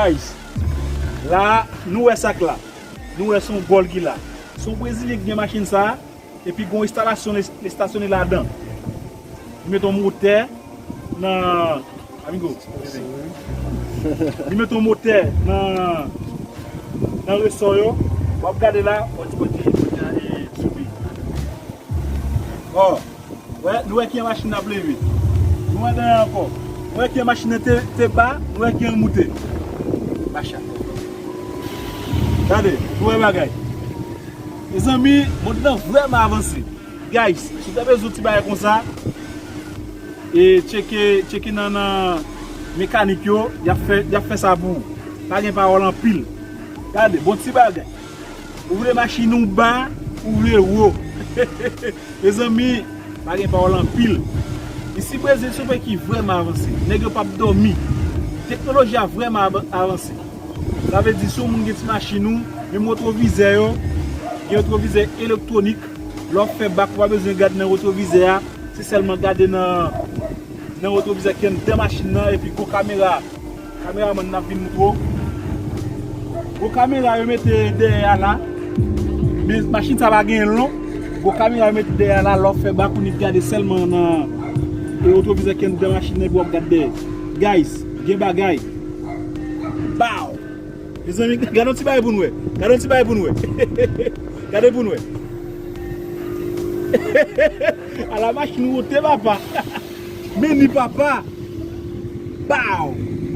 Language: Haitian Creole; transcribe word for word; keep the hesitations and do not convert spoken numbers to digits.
Guys, la, nou wè sa k la. Nou wè se yon gòl ki la. Se yon Brezilyen ki gen machin sa a, epi gen yon enstalasyon l estasyone ladan. Li mete yon motè nan, amigo, li mete yon motè nan, nan resò yo. W ap gade la, w ap di kote, kote a, e, soubi. Ò, wè, nou wè kijan machin nan ap leve. Nou wè dèyè ankò. Nou wè kijan machin nan te, te ba, nou wè kijan l moute. Macha. Gade, nou wè bagay. Mezanmi, mond lan vrèman avanse. Guys, si w ta bezwen ti bagay konsa, e tcheke, tcheke nan, nan mekanik yo, y ap fè, y ap fè sa pou ou. Pa gen pawòl anpil. Gade, bon ti bagay. Ou vle machin ou ba, ou vle wo. Mezanmi, pa gen pawòl anpil. Isi Brezil se yon peyi ki vrèman avanse. Nèg yo p ap dòmi. Teknoloji a vrèman av-, avanse. Sa vle di, si yon moun gen ti machin ou, menm retwovizè yo, gen retwovizè elektwonik, lè w ap fè bak, ou pa bezwen gade nan retwovizè a, se sèlman gade nan, nan retwovizè ki anndan machin nan, epi gwo kamera. Kameramann nan ap vin moutre w. Gwo kamera yo mete dèyè a la. Men machin sa pa gen lon. Gwo kamera yo mete dèyè a la, lè w ap fè bak ou nèk gade sèlman nan, e, retwovizè ki anndan machin nan, epi w ap gade dèyè. Guys, gen bagay. Baw! Mezanmi, gade yon ti bagay pou n wè. Gade yon ti bagay pou n wè. Gade pou n wè. Ala machin wote, papa. Men ni papa. Baw!